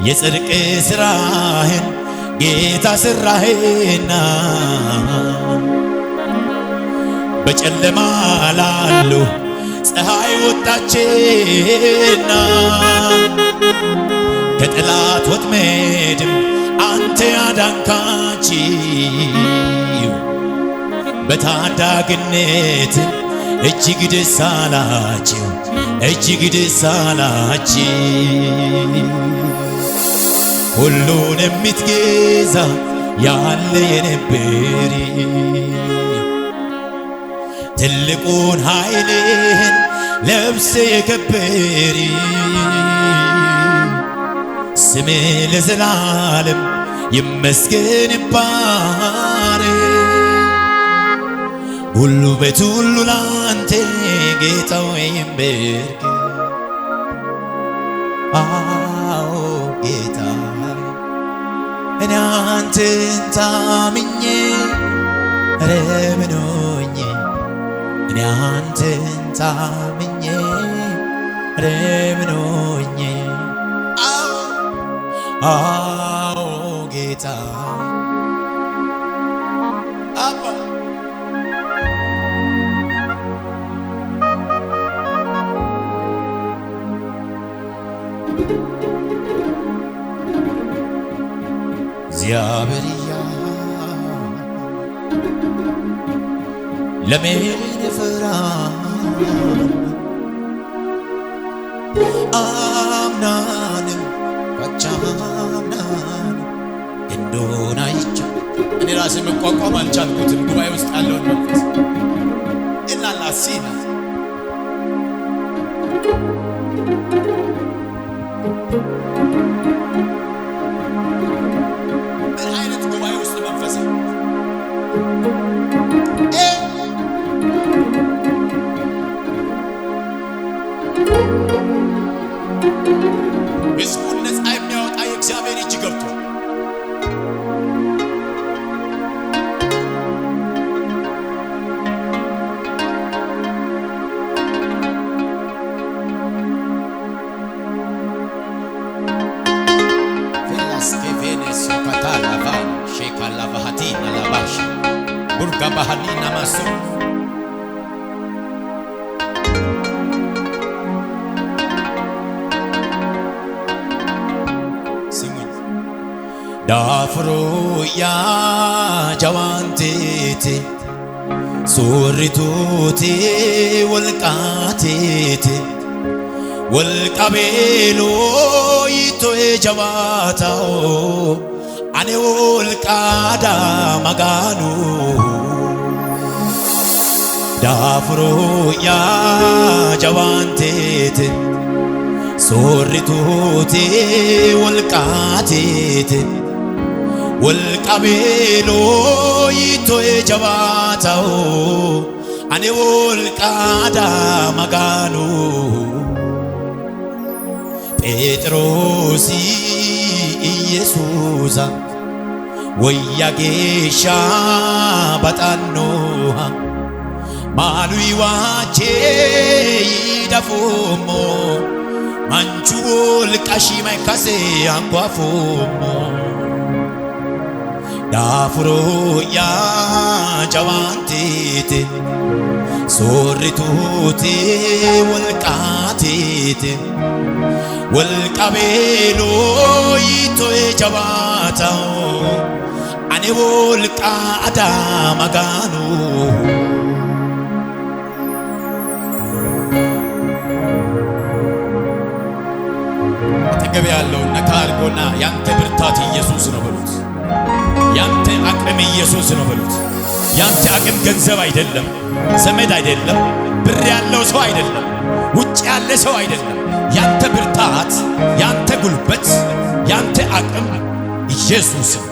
የጽድቅ ሥራህን ጌታ ሥራህና በጨለማ ላሉ ፀሐይ ወጣችና ከጠላት ወጥመድም አንተ ያዳንካችው በታዳግነት እጅግ ደስ አላችሁ እጅግ ደስ አላችሁ። ሁሉን የምትገዛ ያለ የነበር ትልቁን ኃይልህን ለብሰ የከበር ስም ለዘላለም ይመስገን ይባረክ። ጉልበት ሁሉ ላንተ ጌታ ሆይ ይንበርከክ። አዎ ጌታ እኔ አንተን ታምኜ ኧረ ምን ሆኜ እኔ አንተን ታምኜ ኧረ ምን ሆኜ አዎ ጌታ አባ እግዚአብሔር ለምን እፈራለሁ? አምናንም ካቻምናንም ክንዱን አይቼ እኔ ራሴ መቋቋም አልቻልኩትም። ጉባኤ ውስጥ ያለውን መንፈስ ኢላላሲና ምን አይነት ጉባኤ ውስጥ መንፈስ ነው? ህዝቡን ነፃ የሚያወጣ የእግዚአብሔር እጅ ገብቷል። ስሙኝ ዳፍሮ ያ ጃዋንቴቴ ሶሪቱቴ ወልቃቴቴ ወልቃቤሎ ይቶዬ ጀባታኦ አኔ ወልቃዳ መጋኑ ዳፍሮ ያ ጃዋንቴቴ ሶሪቱቴ ወልቃቴቴ ወልቃቤሎ ይቶዬ ጀባታኦ አኔ ወልቃዳ መጋኑ ጴጥሮሲ ኢየሱሳ ወያ ጌሻ ባጣኖሃ ማሉ ይዋቼ ይዳፎሞ ማንቹ ወልቃሺ ማይካሴ አንኳፎሞ ዳፍሮ ያ ጃዋንቴቴ ሶሪቱቴ ወልቃቴቴ ወልቃቤሎ ይቶዬ ጀባታው አኔ ወልቃዳ መጋኑ አጠገብ ያለውን ነካ አድርጎና ያንተ ብርታት ኢየሱስ ነው በሉት። ያንተ አቅም ኢየሱስ ነው በሉት። ያንተ አቅም ገንዘብ አይደለም፣ ዘመድ አይደለም፣ ብር ያለው ሰው አይደለም፣ ውጭ ያለ ሰው አይደለም። ያንተ ብርታት፣ ያንተ ጉልበት፣ ያንተ አቅም ኢየሱስ ነው።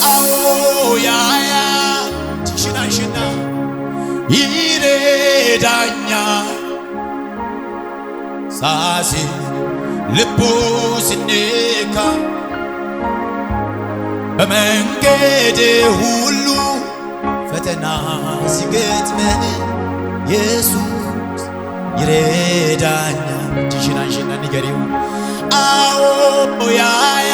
አዎ ያያ ሽናሽና ይረዳኛ ሳሲ ልቡ ስንካ በመንገድ ሁሉ ፈተና ሲገጥመን ኢየሱስ ይረዳኛል። እጅሽን አንሺና ንገሪው። አዎ ያያ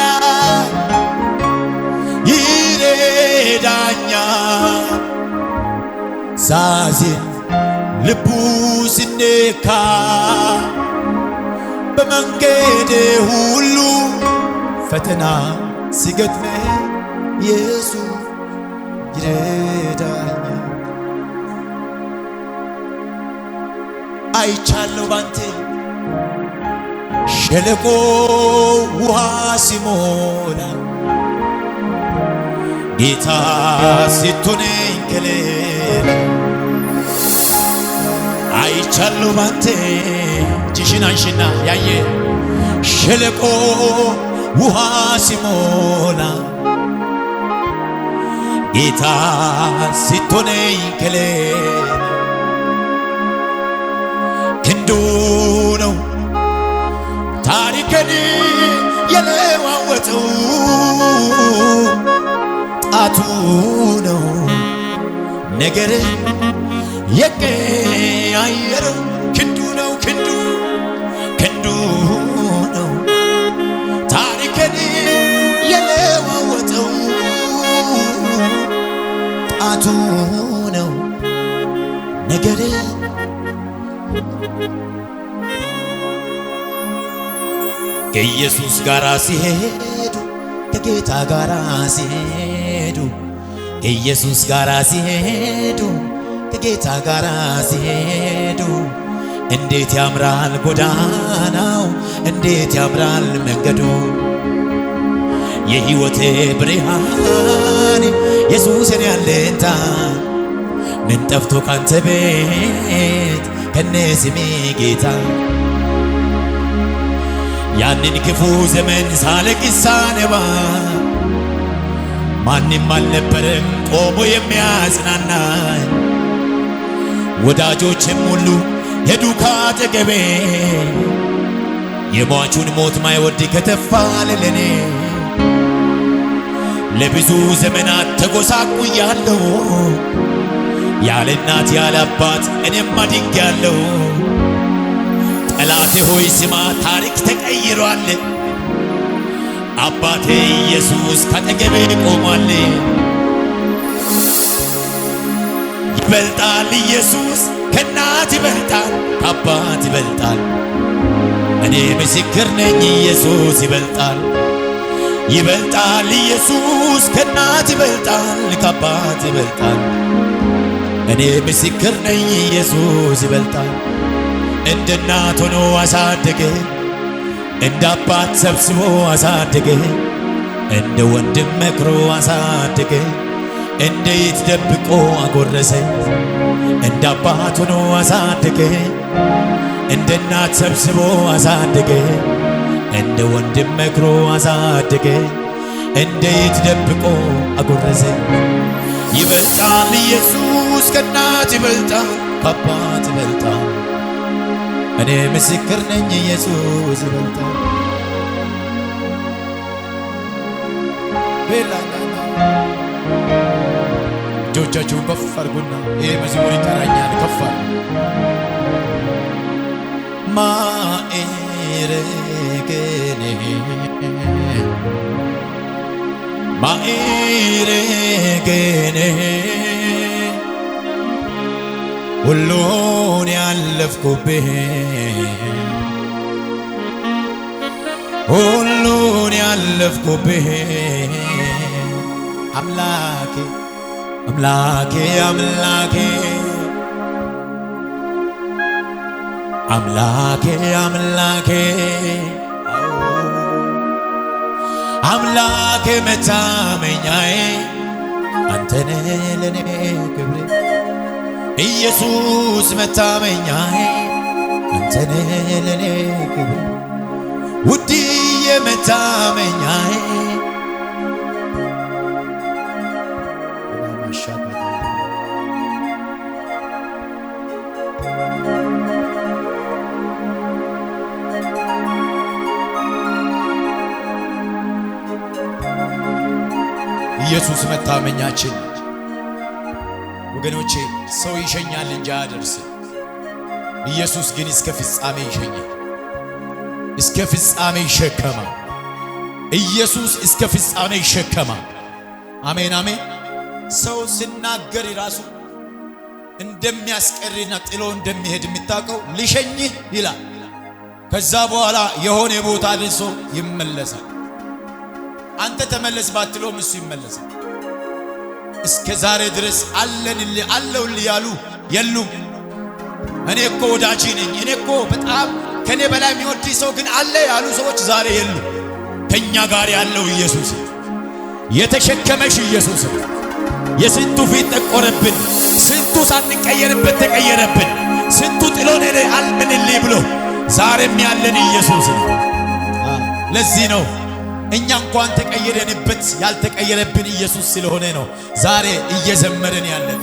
ይረዳኛል። ሳዝን ልቡ ሲነካ በመንገዴ ሁሉ ፈተና ሲገጥመኝ ኢየሱስ ይረዳኛል። አይቻለሁ ባንተ ሸለቆ ውሃ ሲሞላ ጌታ ስትሆነኝ ከሌላ አይቻለሁ ባንተ። እጅሽን አንሺና ያየ ሸለቆ ውሃ ሲሞላ ጌታ ስትሆነኝ ከሌላ ክንዱ ነው ታሪክን የለዋወጠው ጣቱ ነው ነገር የቀያየረው ክንዱ ነው ክንዱ ክንዱ ነው ታሪክን የለዋወጠው ጣቱ ነው ነገር ከኢየሱስ ጋር ሲሄዱ ከጌታ ጋር ሲሄዱ ከኢየሱስ ጋር ሲሄዱ ከጌታ ጋር ሲሄዱ እንዴት ያምራል ጎዳናው እንዴት ያምራል መንገዱ የሕይወቴ ብርሃን ኢየሱስን ያለንታ ምን ጠፍቶ ካንተ ቤት ከነ ስሜ ጌታ ያንን ክፉ ዘመን ሳለቅስ ሳነባ ማንም አልነበረም ቆሞ የሚያጽናናኝ ወዳጆችም ሁሉ ሄዱ ካጠገቤ የሟቹን ሞት ማይወድ ከተፋለ ለኔ ለብዙ ዘመናት ተጎሳቁያለሁ ያለ እናት ያለ አባት እኔም አድጌያለሁ። ጠላቴ ሆይ ስማ ታሪክ ተቀይሯል። አባቴ ኢየሱስ ካጠገቤ ቆሟል። ይበልጣል ኢየሱስ ከእናት ይበልጣል ከአባት ይበልጣል። እኔ ምስክር ነኝ ኢየሱስ ይበልጣል። ይበልጣል ኢየሱስ ከእናት ይበልጣል ከአባት ይበልጣል። እኔ ምስክር ነኝ ኢየሱስ ይበልጣል። እንደ እናት ሆኖ አሳደገ፣ እንደ አባት ሰብስቦ አሳደገ፣ እንደ ወንድም መክሮ አሳደገ፣ እንዴት ደብቆ አጎረሰ። እንደ አባት ሆኖ አሳደገ፣ እንደ እናት ሰብስቦ አሳደገ፣ እንደ ወንድም መክሮ አሳደገ፣ እንዴት ደብቆ አጎረሰ። ይበልጣል ኢየሱስ ከእናት ይበልጣል ከአባት ይበልጣል። እኔ ምስክር ነኝ ኢየሱስ ይበልጣል። እጆቻችሁን ከፍ አድርጉና ይሄ መዝሙር ይጠራኛል። ከፍ አድርጉ። ማዕረግኔ ማዕረግኔ ሁሉን ያለፍኩብህ ሁሉን ያለፍኩብህ አምላኬ አምላኬ አምላኬ አምላኬ አምላኬ አምላኬ መታመኛዬ አንተ ነህ ለኔ ክብሬ ኢየሱስ መታመኛዬ አንተ ነህ ለኔ ክብሬ ውድዬ መታመኛዬ። ኢየሱስ መታመኛችን። ወገኖቼ ሰው ይሸኛል እንጂ አያደርስም። ኢየሱስ ግን እስከ ፍጻሜ ይሸኛል፣ እስከ ፍጻሜ ይሸከማል። ኢየሱስ እስከ ፍጻሜ ይሸከማል። አሜን አሜን። ሰው ሲናገር ራሱ እንደሚያስቀርና ጥሎ እንደሚሄድ የሚታውቀው ልሸኝህ ይላል። ከዛ በኋላ የሆነ ቦታ ደርሶ ይመለሳል። አንተ ተመለስ ባትለውም እሱ ይመለሳል። እስከ ዛሬ ድረስ አለንልህ አለውልህ ያሉ የሉም። እኔ እኮ ወዳጅ ነኝ፣ እኔ እኮ በጣም ከኔ በላይ የሚወድ ሰው ግን አለ ያሉ ሰዎች ዛሬ የሉም። ከኛ ጋር ያለው ኢየሱስ፣ የተሸከመሽ ኢየሱስ። የስንቱ ፊት ጠቆረብን፣ ስንቱ ሳንቀየርበት ተቀየረብን፣ ስንቱ ጥሎን ሄደ አልምንልህ ብሎ፣ ዛሬም ያለን ኢየሱስ ነው። ለዚህ ነው እኛ እንኳን ተቀየረንበት ያልተቀየረብን ኢየሱስ ስለሆነ ነው ዛሬ እየዘመርን ያለን።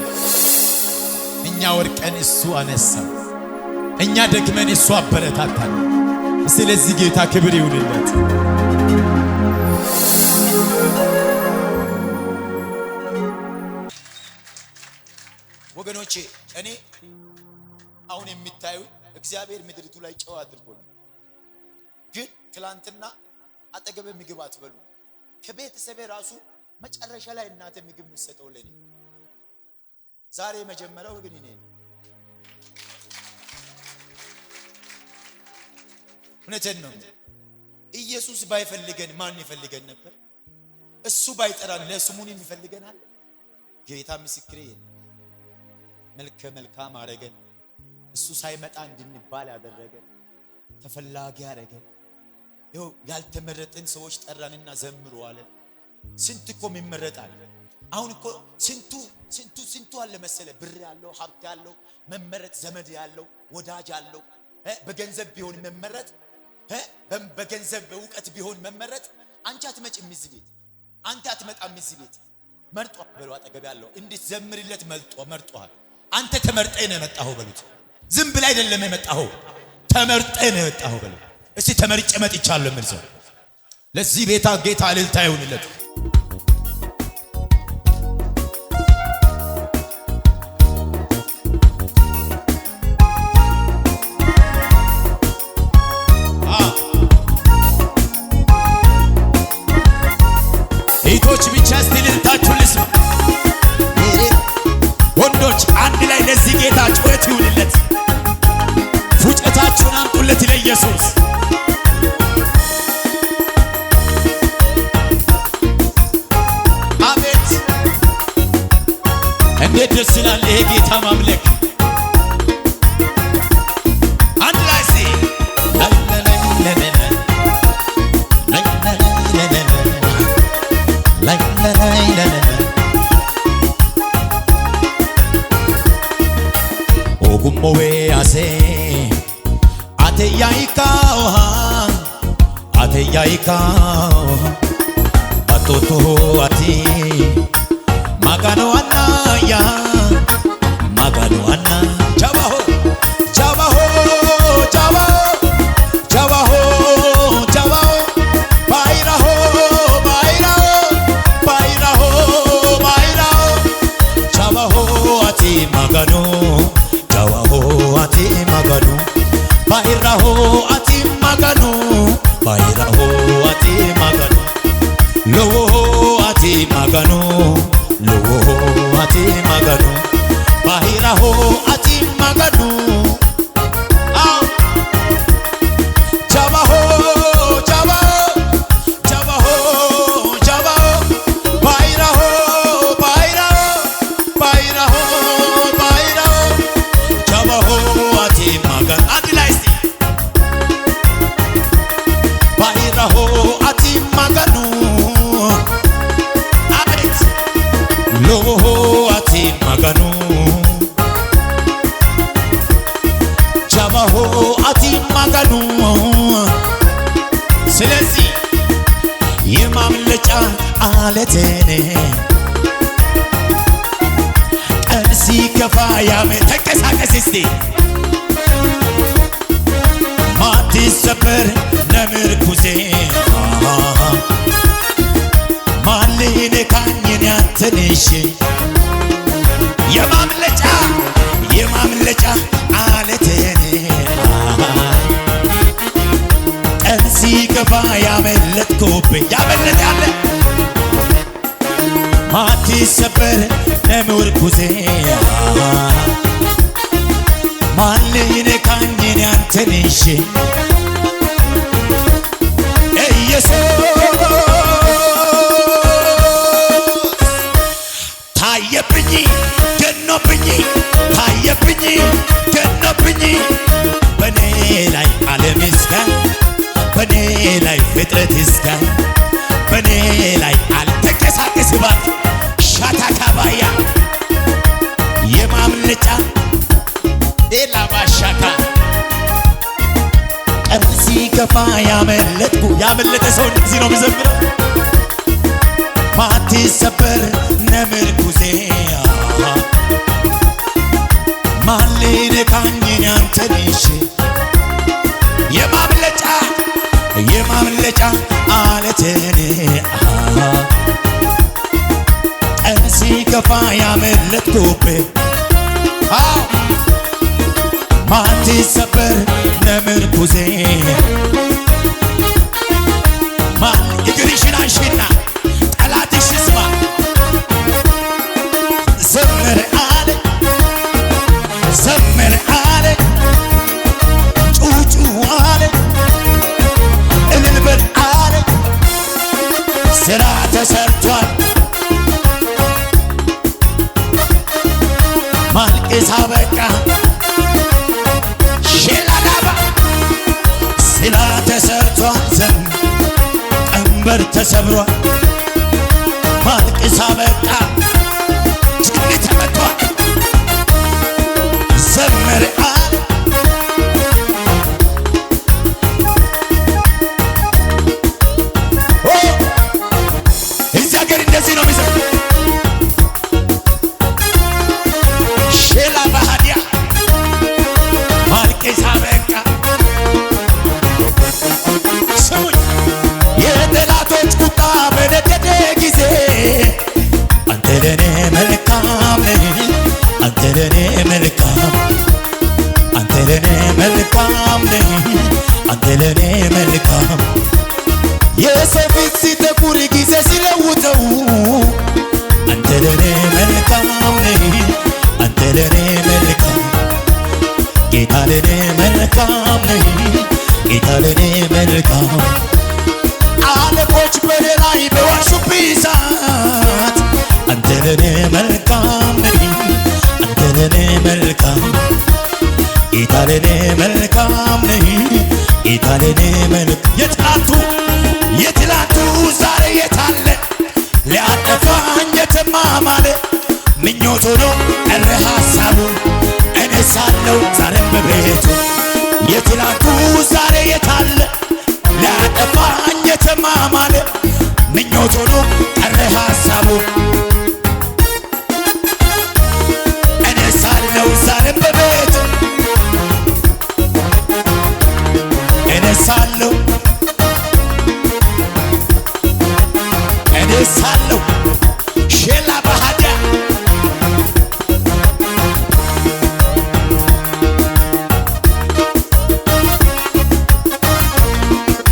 እኛ ወድቀን እሱ አነሳ፣ እኛ ደክመን እሱ አበረታታን። ስለዚህ ጌታ ክብር ይሁንለት። ወገኖቼ፣ እኔ አሁን የሚታዩ እግዚአብሔር ምድሪቱ ላይ ጨው አድርጎኛል። ግን ትላንትና አጠገቤ ምግብ አትበሉ። ከቤተሰቤ ራሱ መጨረሻ ላይ እናቴ ምግብ የምትሰጠው ለኔ። ዛሬ የመጀመሪያው ግን እኔ ነኝ። እውነቴን ነው። ኢየሱስ ባይፈልገን ማን ይፈልገን ነበር? እሱ ባይጠራን ለስሙን የሚፈልገን አለ? ጌታ ምስክሬ የለም። መልከ መልካም አረገን። እሱ ሳይመጣ እንድንባል አደረገን። ተፈላጊ አረገን። ይኸው ያልተመረጥን ሰዎች ጠራንና ዘምሩ አለ። ስንት እኮ ይመረጣል። አሁን እኮ ስንቱ ስንቱ ስንቱ አለ መሰለ፣ ብር ያለው፣ ሀብት ያለው መመረጥ፣ ዘመድ ያለው፣ ወዳጅ ያለው፣ በገንዘብ ቢሆን መመረጥ፣ በገንዘብ በእውቀት ቢሆን መመረጥ። አንቺ አትመጭም እዚህ ቤት፣ አንተ አትመጣም እዚህ ቤት። መርጧል በሉ። አጠገብ ያለው እንድትዘምርለት መርጧል። አንተ ተመርጠህ ነው የመጣኸው በሉት። ዝም ብለህ አይደለም የመጣኸው፣ ተመርጠህ ነው የመጣኸው በሉት። እስቲ ተመርጬ መጥቻለሁ የሚል ሰው ለዚህ ቤታ ጌታ እልልታ ይሁንለት። እህቶች ብቻ እስቲ እልልታችሁን ልስማ። ወንዶች አንድ ላይ ለዚህ ጌታ ጩኸት ይሁንለት። ፉጨታችሁን አምጡለት ለኢየሱስ። አቤት እንዴት ደስ ይላል ይሄ ጌታ ማምለክ። አንድ ላይ እስቲ Ogummowe ase ate yaikaoha, ate yaikaoha, batoto ati magano anaya, magano anna. Jabaho, jabaho, jabaho, jabaho, jabaho, bairaho, bairaho, bairaho, bairaho, jabaho ati magano, jabaho ati magano, bairaho ati magano, bairaho ati magano, lowo ati magano, lowo ati magano, bairaho ati magano. Ah, jabaho, jabaho, jabaho, jabaho, bairaho, bairaho, bairaho, bairaho, jabaho ati magano. አንድ ላይ እስቲ bairaho ati magano. አቤት lowo ati magano, jabaho ati magano። ስለዚህ የማምለጫ አለቴኔ ቀን ሲከፋ ያሜ ተንቀሳቀስ እስቲ ማትሰበር ለምርኩዜ ማልነካኝን ያንተንሽ የማምለጫ የማምለጫ አለቴኔ ያመለጥኩብህ ያመለጥ ያለ ማትሰበር ለምርኩዜ ማን ሊነካኝ እኔ አንተን ይዤ ኢየሱስ ታየብኝ ገኖብኝ ታየብኝ ገኖብኝ በኔ ላይ ዓለም ይስጋል በኔ ላይ ፍጥረት ይስጋል በኔ ላይ አልተንቀሳቀስ እባክህ ሻታካባያ የማምለጫ ኤላባሻካ ቀን ሲከፋ ያመለጥኩ ያመለጠ ሰው እንደዚህ ነው የሚዘምረው። ማትሰበር ነምርኩዜ ማን ሊነካኝ እኔ አንተን ይዤ የማምለጫ የማምለጫ አለቴን ቀን ሲከፋ ያመለጥኩብህ ማትሰበር ነምርኩዜ ማን እግርሽን አንሺና ጠላትሽ ይስማ ዘምር አለ ዘምር አለ ጩጩ አለ እልል በል አለ ስራ ተሰርቷል ማልቀስ አበቃ ሼላዳባ ስራ ተሰርቷል ዘም ቀንበር ተሰብሯል ማልቀስ አበቃ ጭን ተመቷል ዘምር አለ እዚህ ሀገር እንደዚህ ነው የሚዘምረው። ሼላ ባህዲያ ማልቀስ አበቃ። ስሙኝ፣ የጠላቶች ቁጣ በነደደ ጊዜ አንተ ለኔ መልካም ነህ፣ አንተ ለኔ መልካም፣ አንተ ለኔ መልካም ነህ፣ አንተ ለኔ መልካም። የሰው ፊት ሲጠቁር ጊዜ ሲለውጠው አንተ ለኔ መልካም ነህ፣ አንተ ለኔ መልካም፣ ጌታ ለኔ መልካም ነህ፣ ጌታ ለኔ መልካም። አለቆች በኔ ላይ በዋሹብኝ ሰዓት አንተ ለኔ መልካም ነህ፣ አንተ ለኔ መልካም፣ ጌታ ለኔ መልካም ነህ፣ ጌታ ለኔ መልካም። የትላንቱ የትላንቱ ዛሬ የታለ ሊያጠፋኝ የተማማለ ምኞቱ ነው እረ ሐሳቡ እኔ ሳለው ዛሬም በቤቱ የትላንቱ ዛሬ የታለ ሊያጠፋኝ የተማማለ ምኞቱ ነው እረ ሐሳቡ እኔ ሳለው ዛሬም በቤቱ እኔ ሳለው እኔ ሳለው ሼላ ባህዲያ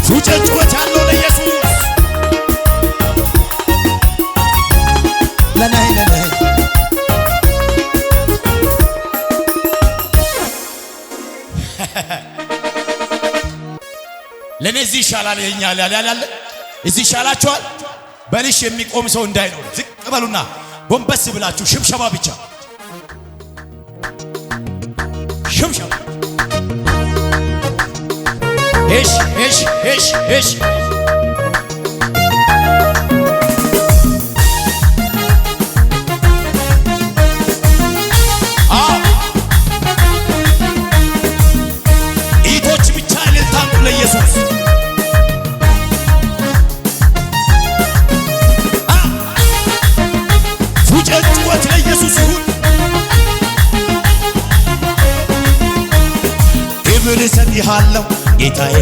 ፉጨት ጩኸት ያለው ለኢየሱስ ለናይ ለናይ ለእኔ እዚህ ይሻላል ይኸኛል ያለ ያለ እዚህ ይሻላችኋል። በልሽ የሚቆም ሰው እንዳይኖር ዝቅ በሉና ጎንበስ ብላችሁ ሽብሸባ ብቻ ሽብሸባ እሽ እሽ እሽ እሽ አዎ እህቶች ብቻ እልልታ አምጡ ለኢየሱስ። ፉጨት ጩኸት ለኢየሱስ ይሁን። ክብር እሰጥሃለሁ ጌታዬ፣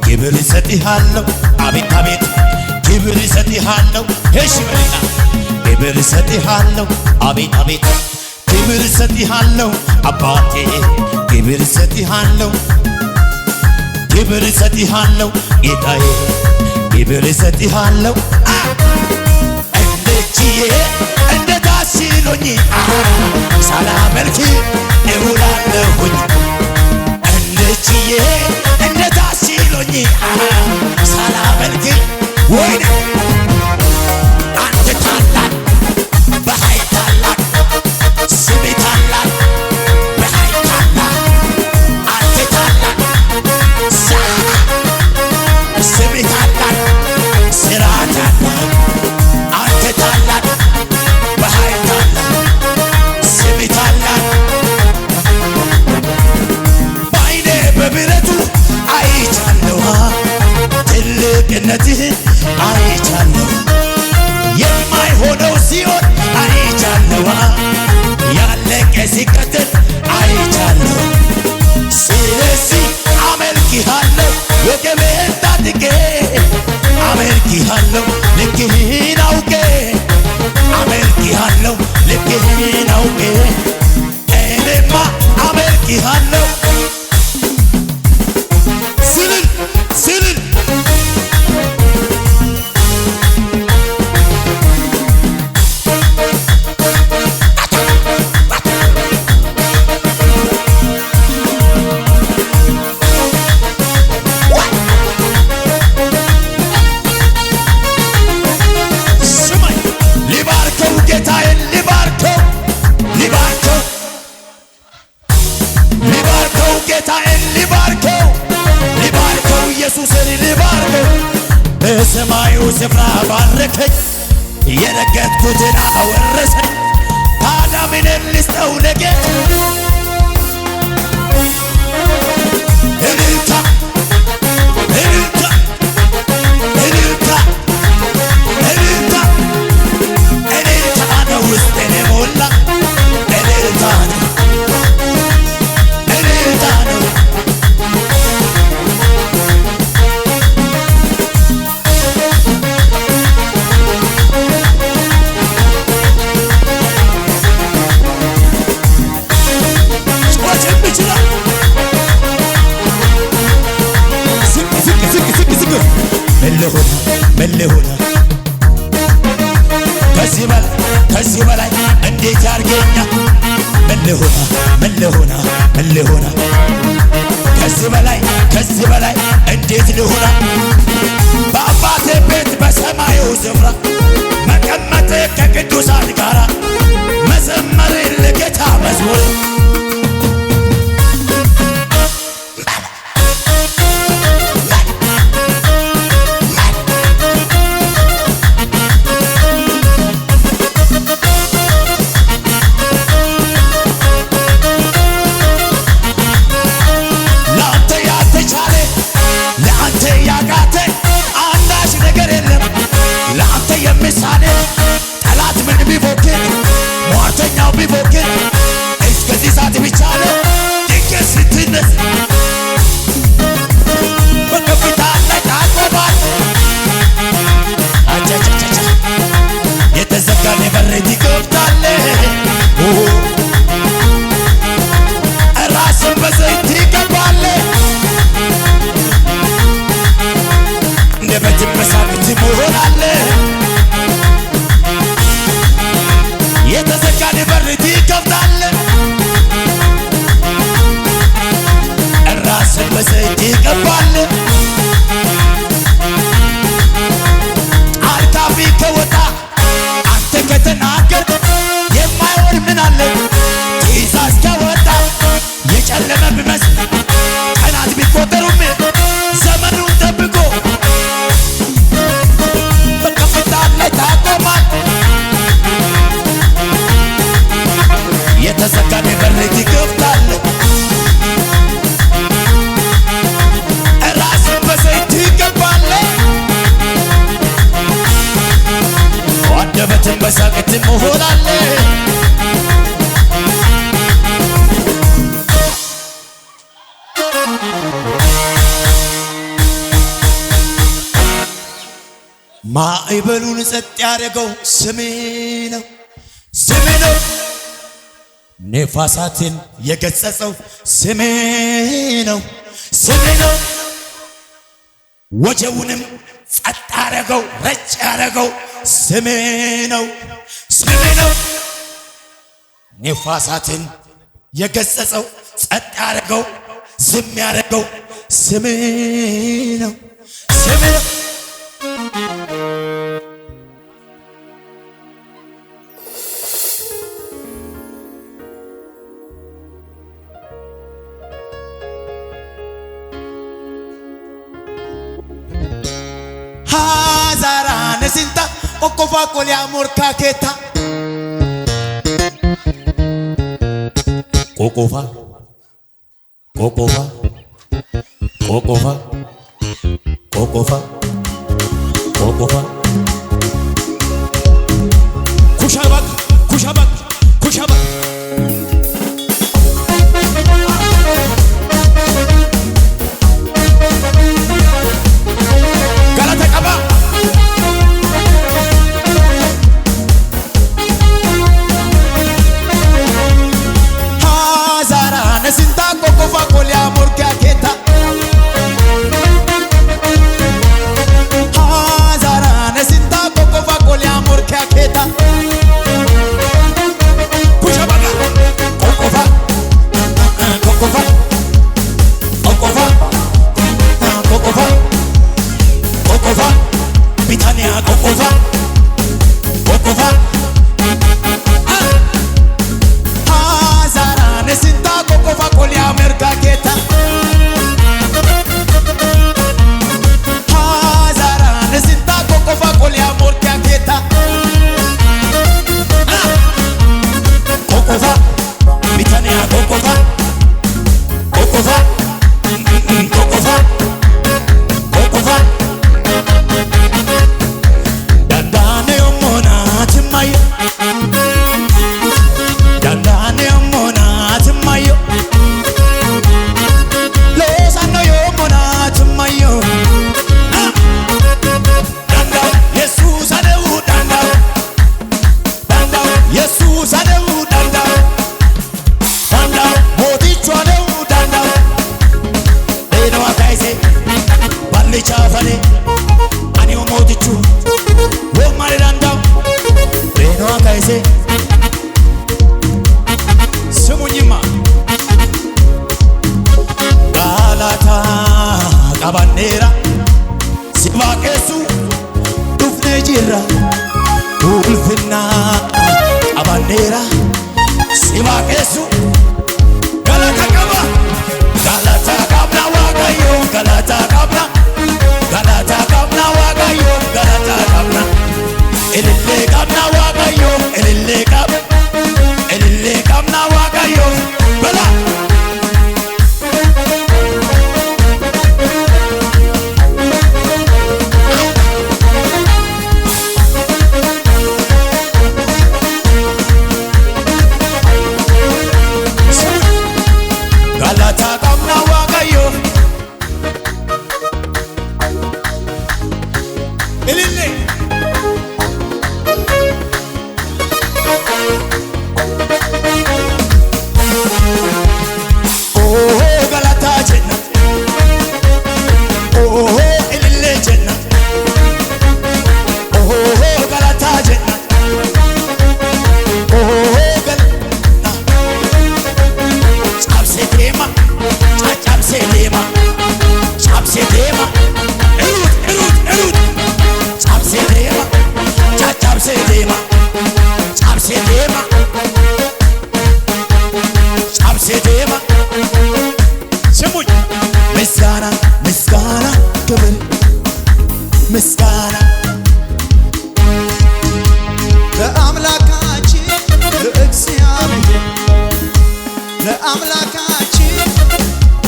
ክብር እሰጥሃለሁ። አቤት አቤት፣ ክብር እሰጥሃለሁ። እሺ በልና ክብር እሰጥሃለሁ። አቤት አቤት፣ ክብር እሰጥሃለሁ አባቴ፣ ክብር እሰጥሃለሁ፣ ክብር እሰጥሃለሁ ጌታዬ፣ ክብር እሰጥሃለሁ። እንዴችዬ እንዴት አስችሎኝ ሳላመልክ እውላለሁኝ? እንዴችዬ እንዴት አስችሎኝ ሳላመልክ? ወይኔ፣ አንተ ታላቅ፣ በኃይል ታላቅ፣ ስሜ ታላቅ፣ በኃይል ታላቅ፣ አንተ ታላቅ፣ ስሜ ታላቅ፣ ስራ ታላቅ፣ አንተ ታላቅ፣ በኃይል ታላቅ፣ ስሜ ታላቅ። በዓይኔ በብረቱ አይቻለሁ፣ ትልቅነትህን አይቻለሁ፣ የማይሆነው ሲሆን አይቻለሁ፣ ያለቀ ሲቀጥል አይቻለሁ። ስለዚህ አመልክሃለሁ፣ ወገቤን ታጥቄ አመልክሃለሁ፣ ልክህን አውቄ አመልክሃለሁ፣ ልክህን አውቄ እኔማ አመልክሃለሁ። ስልል ስልል። ስማኝ፣ ሊባርከው ጌታዬን፣ ሊባርከው፣ ሊባርከው፣ ሊባርከው ጌታዬን፣ ሊባርከው፣ ሊባርከው ኢየሱስን ሊባርከው። በሰማዩ ስፍራ ባረከኝ፣ የረገጥኩትን አወረሰኝ። ታዲያ ምን ልስጠው ለጌታ? እልልታ፣ እልልታ፣ እልልታ፣ እልልታ፣ እልልታ ነው ውስጤን የሞላ፣ እልልታ ነው፣ እልልታ ነው። ጮች የምችላል። ዝቅ ዝቅ ዝቅ ዝቅ ዝቅ። ምን ልሁን? ምን ልሁን? ከዚህ በላይ፣ ከዚህ በላይ እንዴት ያርገኛ? ምን ልሁን? ምን ልሁን? ምን ልሁን? ከዚህ በላይ፣ ከዚህ በላይ እንዴት ልሁን? በአባቴ ቤት በሰማዩ ስፍራ መቀመጥ፣ ከቅዱሳን ጋራ መዘመር፣ ለጌታ መዝሙር። ለአንተ ያልተቻለ፣ ለአንተ ያቃተ አንዳች ነገር የለም። ለአንተ የሚሳን ጠላት ምን ቢፎክር፣ ሟርተኛው ቢፎክር፣ እስከዚህ ሰዓት ብቻ ነው። ድንገት ስትነስ በከፍታ ላይ ታቆማል። አቻቻቻቻ፣ የተዘጋን በር ትከፍታለህ። ራስን በዘይት ትቀባለህ። አንደበትን በሳቅ ትሞላለህ። የተዘጋን በር ትከፍታለህ። ራስን በዘይት ትቀባለህ። ቃል ካፍህ ከወጣ፣ አንተ ከተናገርክ የማይሆን ምን አለ? ትእዛዝ ከወጣ የጨለመ ቢመስል፣ ቀናት ቢቆጠሩም፣ ዘመኑን ጠብቆ በከፍታ ላይ ታቆማል። የተዘጋን በር ትከፍታለህ። ራስን በዘይት ትቀባለህ። አንደበትን በሳቅ ትሞላለህ። ማዕበሉን ጸጥ ያደረገው ስሜ ነው፣ ስሜ ነው። ነፋሳትን የገሰጸው ስሜ ነው፣ ስሜ ነው። ወጀቡንም ጸጥ ያረገው፣ ረጭ ያረገው ስሜ ነው፣ ስሜ ነው። ነፋሳትን የገሰጸው፣ ጸጥ ያረገው፣ ዝም ያረገው ስሜ ነው፣ ስሜ ነው። ሃዛራነ ሲንታ ቆቆፋ ቆሊያ ሞርካ ኬታ ቆቆፋ ቆቆፋ ቆቆፋ ቆቆፋ ቆቆፋ ኩሻባክ ኩሻባክ ኩሻባክ። ገለተ ቀባ። ሃዛራነ ሲንታ ቆቆፋ ቆሊያ ሞርካ ኬታ፣ ሃዛራነ ሲንታ ቆቆፋ ቆሊያ ሞርካ ኬታ። ኩሻባካ ቆቆፋ ቆቆፋ።